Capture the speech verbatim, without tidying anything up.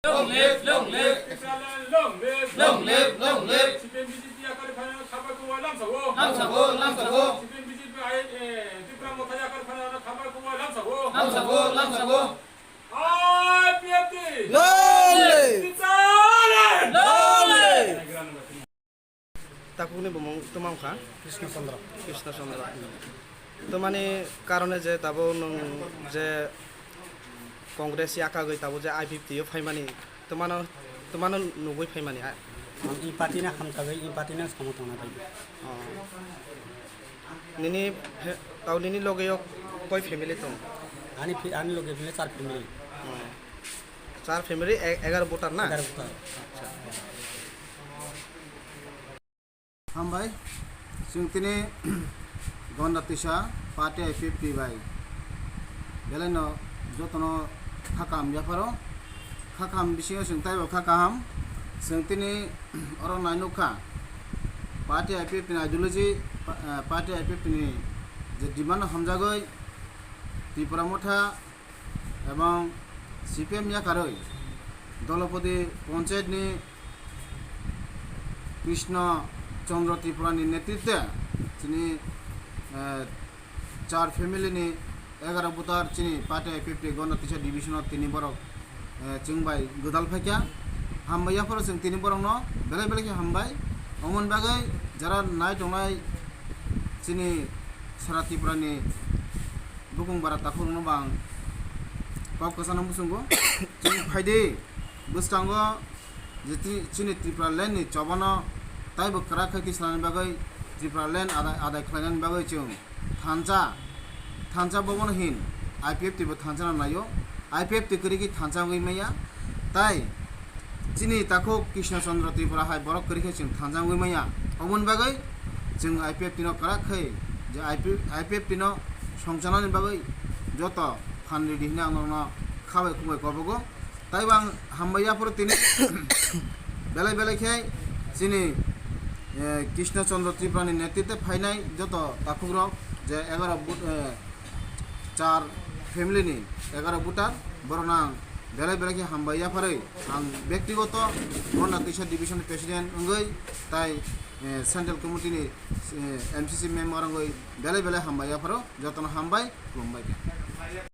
Long live, long live. Tipraland long live. Long live, long live. C P M B J P yakari phano thabai kuwa lamsago. Lamsago, lamsago. C P M B J P ai, eh, Tipra Motha yakari phano thabai kuwa lamsago. Lamsago, lamsago. I P F T. Long live. Tipraland long live. Takhukni bumung tuma wngkha? Krishna Chandra. Krishna Chandra. Tumani karone je tabuk nwng je Congress yakagwi tabuk je I P F T o phaimani, tumano, tumano nugwi phaimani, ha? Ang i party no hamjagwi, i party no samung tangna bagwi. Oh. Nini phe-, tau nini loge o koi family tong? Ani phi-, ani loge bile char family. Oh. Char family, e-, egaroh voter na? Egaroh voter. Acha. Hambai, chwng tini Gonda Tisa party I P F T bai belai no jotono kha kaham yapharo. Kha kaham bisingo chwng taibo kha kaham. Chwng tini oro nai nukha party I P F T ni ideology, pa-, eh, party I P F T ni je demand hamjagwi Tripura Motha ebong C P M yakarwi Dolopodi Panchayat ni Krishna Chandra Tripura ni netritwe chini, eh, char family ni egaroh voter chini party I P F T Gonda Tisa division o tini borok, eh, chwng bai gwdal phaikha. Hambai yapharo chwng tini borok no belai belai khe hambai. Omoni bagwi jara nai tongnai chini sara Tripura ni bukung bara takhuk rokno bo ang kok kwchangno muchungo. Chini phaidi bwskango je tri-, chini Tripura land ni chobano taibo kwrak khai tisnani bagwi Tripura land adai, adai khlainani bagwi chwng thansa, thansa bobono hin I P F T bo thansa no naio, I P F T kwrwi khe thansa wngwi maya, tai chini takhuk Krishna Chandra Tripura hai borok kwrwi khe chwng thansa wngwi maya, oboni bagwi chwng I P F T no kwrak khai je I P, I P F T no songchanani bagwi joto phan ridi hwnwi ang norokno khabai khukbai kobogo. Taibo ang hambai yaphuru tini belai belai khe chini, eh, Krishna Chandra Tripura ni netritwe phainai joto takhukrok je egaroh but, eh, char family ni egaroh voter borokno ang belai belai khe hambai yapharwi ang bektigoto Gonda Tisa division president wngwi tai, eh, central committee ni, eh, M C C member wngwi belai belai hambai yapharo jotono hambai khulumbai khe.